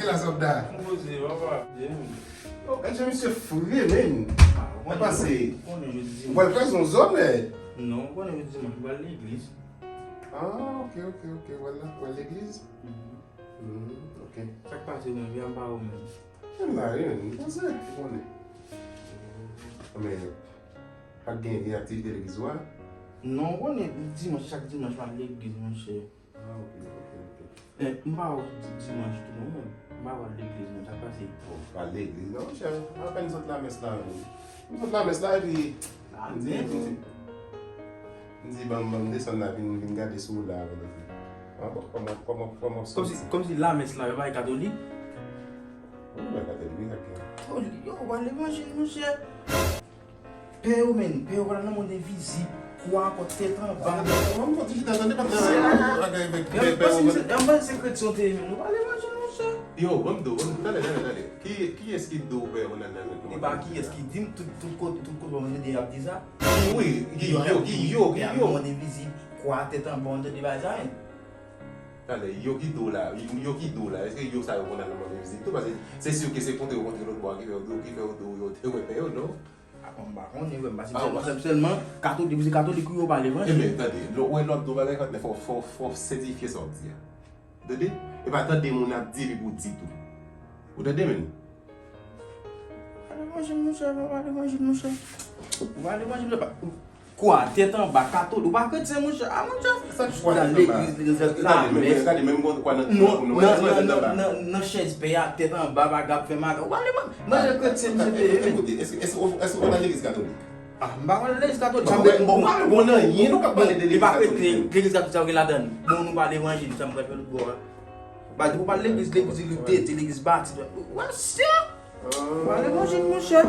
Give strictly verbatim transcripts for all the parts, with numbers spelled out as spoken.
Kazabda. Mwen poze, papa. Yo, gad jan misye fre, men. Sa pase. Ou pral kraze yon zòn, men. Non, ou konnen jodi dimanch, mwen pral legliz. Ah, ok, ok, ok. Ou pral legliz? Hmm, ok. Sa k pase, men, vye m pa ou menm. Menm la, wi, menm. Mwen poze, ou konnen. Men, pa t gen, gen aktivite legliz ou a? Non, ou konnen, dimanch, chak dimanch, mwen al legliz, monchè. Ah, ok, ok, ok. Eh, m pa wè w di-, dimanch tou non, men. M pa wè w al legliz non, sa k pase? Bon, pa al legliz non, monchè. Apèn sot lamès la, men. M sot lamès la, epi m di, m di, m di, ban m, ban m desann la, vin, vin gade sou ou la, avè nou. Ah, bon, kòman, kòman, kòman w santi? Kòmsi, kòmsi lamès la, yo pa katolik? Wi, yo pa katolik, wi, sa k gen? Oh, yo, w al levanjil, monchè. Pè yo, men, pè yo pral nan mond envizib, kwa ankò tèt anba. Mwen, mwen, ti chita, tande, pa t nan bagay avèk pè, pè yo. Yon bann sekrè ti yon te, men, nou pa levanjil, monchè. Yo, ban m di w, ban m, talè, talè, talè. Ki, kiyès ki di w pè yo nan, nan, nan, e pa kiyès ki di m, tout, tout kote, tout kote mwen tande y ap di sa. Ki, wi, ki yo, ki yo, ki yo. Nan mond envizib, kwa tèt anba, mwen tande bagay sa, men. Talè, yo ki di w la, yo, yo ki di w la, èske yo sa yo konn al nan mond envizib tou? Paske se si ke se kontre yo kontre lòt bò a ki fè yo di w, ki fè yo di w yo te wè pè yo, non? Ah, bon, m pa konnen, wè, m pa sèlman, sèlman katolik, se katolik yo pa levanjil. Ebyen, tande, lè w wè lòt do bagay, fò, fò, fò w sètifye sa w di a. Tande? E pa tande moun ap di epi pou w di tou. Ou tande, menn? Ou pa levanjil, monchè, ou pa levanjil, monchè. Ou pa levanjil, ou pa. Kwa, tèt anba, katolik, ou pa kretyen, monchè. Ah, monchè. Sa k kwa tèt anba? Legliz, legliz, lamès. Gade, menm, gade, menm kwa nan, nan, nan, nan chèz pè a, tèt anba, bagay ap fè maga. Ou pa levanjil, monchè, kretyen, monchè. Ekoute, èske, èske, èske ou konn nan legliz katolik? Ah, m pa konn legliz katolik. Bon, bon, bon, bon, nan anyen, nou ka pale de legliz katolik. Legliz katolik, sa yo gen ladan l. Bon, nou pa levanjil, sa m pral fè lòt bò a. Ba, depi w pral legliz, legliz, legliz, legliz batis. Wè, sè! Ou pa levanjil, monchè.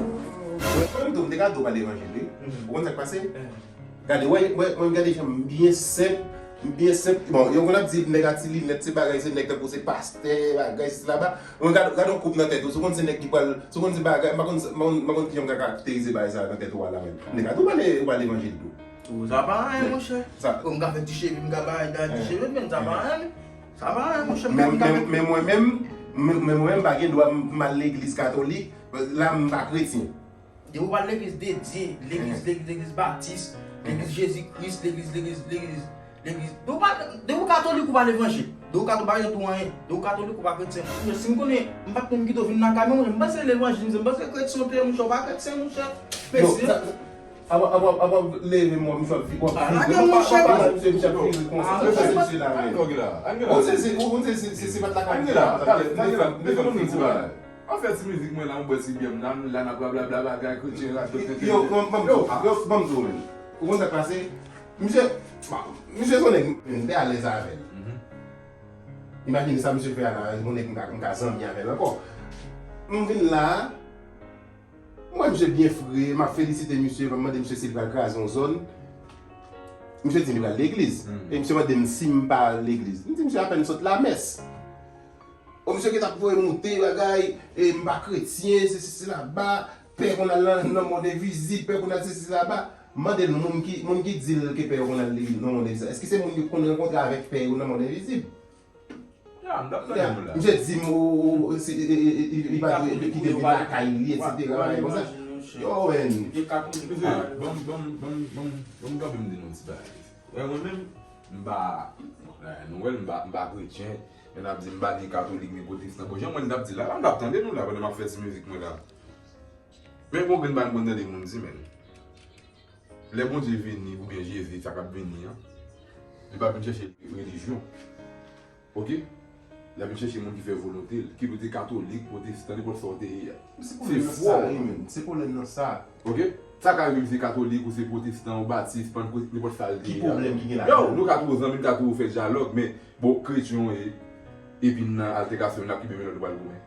Mwen menm tou, m te ka di w pa levanjil, wi. Ou konn sa k pase? Gade, wè, wè, wè, gade jan m byen senp, m byen senp. Bon, yo konn ap di nèg a ti linèt, se bagay, se nèg tankou se pastè, bagay, se laba. Mwen gade, gade yon koup nan tèt ou, si w konn se nèg ki pral, si w konn se bagay, m pa konn, m pa konn, m pa konn kijan m ka karakterize bagay sa nan tèt ou a la menm. Nèg a tou pale, ou pale levanjil tou. Ou sa pa anyen, monchè. Sa. Ou m ka fè ti cheve, m ka bay, bay ti cheve, men sa pa anyen. Sa pa anyen, monchè, m ka, m ka fè. Men mwen menm, men mwen menm, m pa gen dwa m, m al legliz katolik, la m pa kretyen. Depi w pral legliz de Dye, legliz, legliz, legliz batis, legliz Jezi Kris, legliz, legliz, legliz, legliz. Depi w pa, depi w katolik, ou pa levanjil. Depi w katolik, ou pa gen tou anyen. Depi w katolik, ou pa kretyen. Men si m konnen, m pa t konn kite w vin lakay mwen, monchè, m panse levanjil, m panse kretyen w te ye, monchè, ou pa kretyen, monchè. Mesye. Apa, apa, apa leve mwen, misye ap fi, w ap fi, w ap pale misye, misye ap fi konsa. Sa se misye la, men. Ou se, se, ou se, se, se, se pa t lakay misye la. Talè, talè, talè, talè, talè. An fè ti mizik mwen la, m bwè ti byè m la, m la n ap rablabla bagay kretyen, radyo, tenten. Yo, ban m, ban m di w, yo, ban m di w, men. Ou konn sa k pase? Misye, bon, misye se yon nèg m te alèz avè l. Imajine sa misye fè a la, yon nèg m ka, m ka zanmi avè l ankò. M vin la, m wè misye byen fre, m ap felisite misye, m ap mande misye si l pral kraze yon zòn. Misye di m li pral legliz. E misye mande m si m pa al legliz. M di misye apèn sot lamès. O, misye gentan ap voye moute bagay, e, m pa kretyen, sesi, sela, ba, pè konn al nan, nan mond envizib, pè konn al sesi, sela, ba. M mande l, moun ki, moun ki di l ke pè yo konn al nan mond envizib, èske se moun yo konn rankontre avèk pè yo nan mond envizib? Ya, m t ap tande nou la. Misye di m, o, o, o, se, e, e, e, e, li pa dwe kite vin lakay li, etsetera, bagay konsa. Yo, men. Mesye, ban m, ban m, ban m, ban m, ban m kanpe m di nou yon ti bagay. Wè, mwen menm, m pa, eh, nou wè l, m pa, m pa kretyen, men n ap di m pa ni katolik, ni pwotestan. Bon, jan mwen t ap di la, la, m t ap tande nou la, pandan m ap fè ti mizik mwen la. Men gon grenn bagay m konn tande moun di, men. Lè Bondye vini, oubyen Jezi, sa k ap vini an, li pa vin chèche relijyon. Oke? L ap vin chèche moun ki fè volonte l, ki pou te katolik, pwotestan, nenpòt sa w te ye a. Se fò. Se pwoblèm nan sa, wi, men. Se pwoblèm nan sa. Oke? Sa ka rive, se katolik, ou se pwotestan, ou batis, pannkot, nenpòt sa l te ye a. Ki pwoblèm ki gen ladan l? Yo, nou ka twò zanmi, nou ka twò fè dyalòg, men, bon, kretyen w ye, epi n nan altèkasyon, n ap kenbe men lòt, nou pral goumen.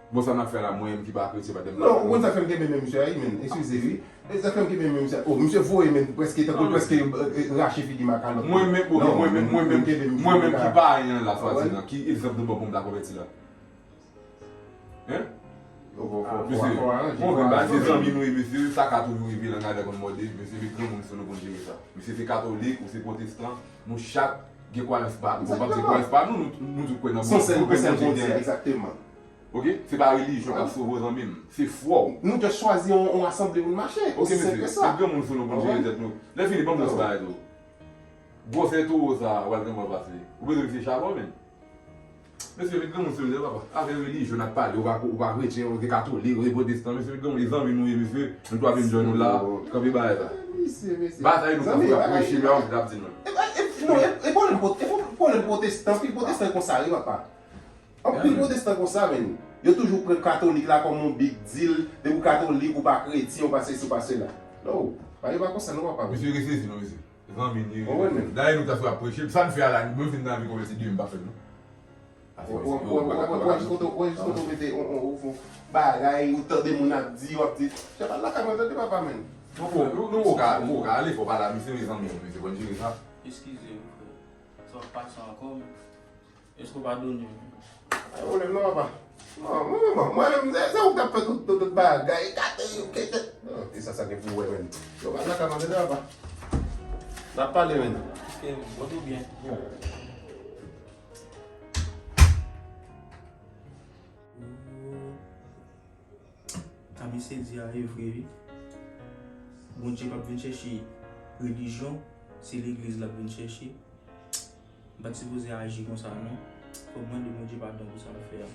Bon, sa n ap fè la, mwen menm ki pa kretyen, pa t menm. Non, ou konn sa k fè m kenbe men misye a, wi, men. Eskize, wi. E sa k fè m kenbe men misye a. O, misye voye men prèske, tankou l prèske, e, e, rache figi m ak kalòt. Mwen menm, oke, mwen menm, mwen menm, mwen menm ki payen an la, swadizan, ki egzanp nou ban pou m ta konvèti la? Hein? Mesye, bon, men, ba, se zanmi nou ye, mesye, sa ka toujou rive, langajè konn mòde, mesye, se granmoun, se nou konn jere sa. Mesye se katolik, ou se pwotestan, nou chak gen kwayans pa nou. Bon, m ap di kwayans pa nou, nou, nou tout kwè nan Bondye, nou kwè nan Bondye, egzakteman. Ok? Se pa relijyon k ap sove w, zanmi m. Se fwa w. Nou just chwazi yon, yon asanble pou n mache. Ok, mesye, met granmoun sou nou pou n jere tèt nou. Lè fini, ban m di yon ti bagay tou. Gwosè towo sa a, w al gen mò pase. Ou bezwen se chabon, menn. Mesye, met granmoun sou nou, papa. Afè relijyon n ap pale, ou pa, ou pa kretyen, ou se katolik, ou se pwotestan. Mesye, met granmoun, e zanmi nou ye, mesye. Nou twa vin jwenn nou la, kanpe bagay sa. Mesye, mesye. Bagay sa, e nou k ap preche, men anpil ap di nou. E, e, e, non, e, e pwoblèm pwot-, e pwoblèm pwotestan, anpil pwotestan konsa, wi, papa. Anpil pwotestan konsa, menn. Yo toujou pran katolik la kòm yon big deal. Depi w katolik, ou pa kretyen, ou pa sesi, ou pa sela. No, pa, yo pa konsa, non, papa. Mesye, rete sezi, non, mesye. Zanmi, ni. Dayè, nou ta sou ap preche. Sa n fè a la, mwen fin nan vi konvèti, Dye m pa fè l, non. Wè, wè, wè, wè, wè, jis kote, wè, jis kote w mete, on, on, on, on bagay, ou tande moun ap di, w ap di, "Chèf, al lakay mwen, tande papa, menn." Nou, nou, nou, nou ka, nou ka ale, fò pale a misye, mezanmi, mesye, bon, jere sa. Eskize m, frè. Sa w ap pase ankò, men. Èske w padone m? Pa gen pwoblèm non, papa. Non, mwen menm, mwen menm, se, se ou k t ap fè tout, tout, tout bagay. Gade, yo, kete. Non, e sa, sa gen pou wè, menn. Yo, pa lakay mwen, tande, papa. N ap pale, menn. Ok, bon, tou byen. Sa misye di a e vre, wi. Bondye p ap vin chèche relijyon, se legliz l ap vin chèche. M pa t sipoze aji konsa, non. Fòk mande Bondye padon pou sa m fè a.